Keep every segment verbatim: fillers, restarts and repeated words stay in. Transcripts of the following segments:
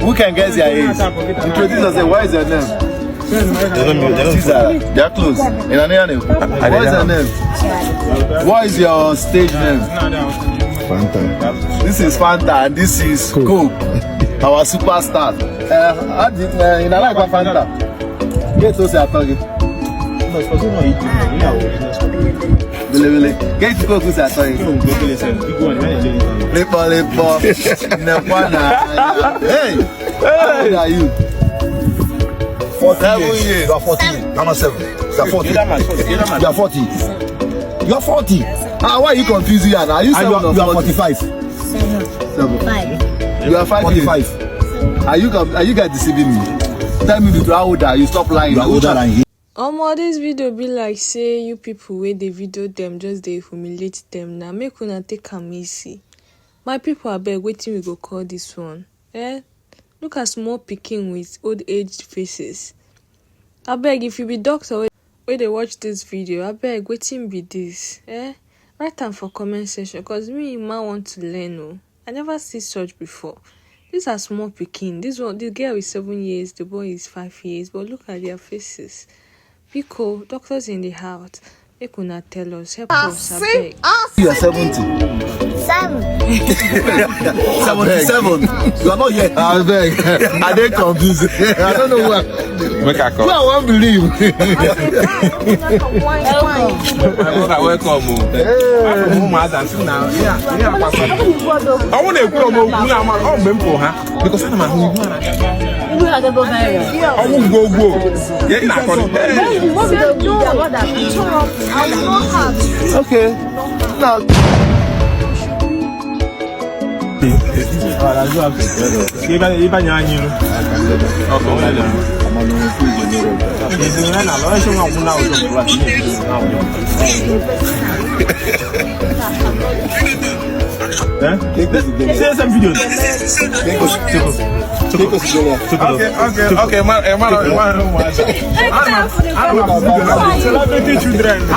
Who can guess their age? Introduce yourself. What is your name? Caesar. They are close. In another name. What is your name? What is your stage name? Fanta. This is Fanta and this is Coke. Our superstar. Uh, how did, uh, in Alagba Fanta? Get to say I told you. Bele bele. Get to go to say I told you. Lepo lepo. Nekwana. Hey. How old are you? Forty Seven years. Years. You are forty. I'm a seven. You are forty. You are forty. You are forty. Ah, why are you confusing you? Are you And you seven are, or you are forty? Forty-five. Seven. Five. You are five years. Forty-five. Are you com-, are you guys deceiving me? Tell me the truth. How old are you? Stop lying. You are older than him. Omo, this video be like say you people wey dey video dem just dey humiliate dem. Na make una take am easy. My people, abeg, wetin we go call this one? Eh? Look at small pikin with old age faces. Abeg, if you be doctor wey, wey dey watch this video, abeg, wetin be this? Eh? Write am for comment section, 'cause me, ma want to learn o. I never see such before. These are small pikin. This one, the girl is seven years, the boy is five years, but look at their faces. Biko, doctors in the house, make una tell us, help us, abeg. You are seventy. Seven. Seventy-seven. You are not yet. I beg. I dey confused. I don't know what. Make I come. Who I wan believe? My brother, welcome o. Hey. Ụmụazị asị na ya, ya agbasa. Ọ bụrụ na ekwuru m okwu na ama, ọ mgbe m pụrụ ha. Because ana m ahụ ihu ha na-aga. Ihu ha ga-ego viral. Ọnwụ gboo gboo. Ya ị na-akọ na. Hey. What we go do? Their mother. Turn up. I will not have. Okay. Now. Ibe, ibe anya anyị iru. Ọ bụ onye na. Ezi na na lọ esi nwa kwụ na ụjọ bụ wa. Eh? Say some video. Okay, okay, okay. Ma, eh, ma, ma, ma, ma. Ana m afụ,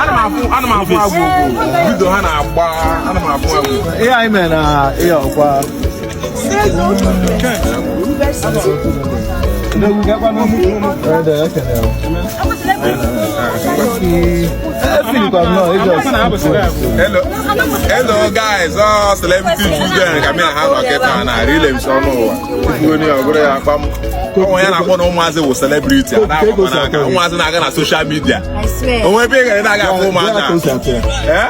ana m afụ, ana m afụ agwụ agwụ. Video ha na-agba, ana m afụ agwụ. Ihe anyị mere na ihe ọkwa. Hello, hello guys, all celebrity children. Ka m na ha nọ kịta na Real M C Ọnụ Ụwa. Tupu onye ọ bụrụ ya akpa m. Ọ ya na-akpọ na ụmụazị wụ celebrity. A na-akpọ n'aka. Ụmụazị na-aga na social media. I swear. O nwee ebe ị gara na-aga afụ ụmụazị a? Eh?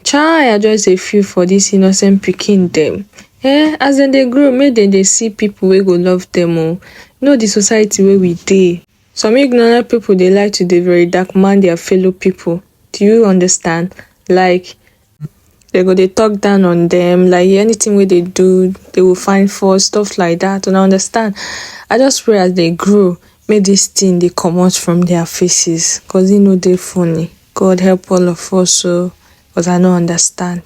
Chai, I just dey feel for this innocent pikin dem. Eh, as dem dey grow, make dem dey see people wey go love dem o. You know the society wey we dey. Some ignorant people dey like to dey very dark man their fellow people. Do you understand? Like, they go dey talk down on them. Like, anything wey they do, they will find fault, stuff like that. Una understand? I just pray as they grow, make this thing dey comot from their faces, 'cause e no dey funny. God help all of us o, 'cause I no understand.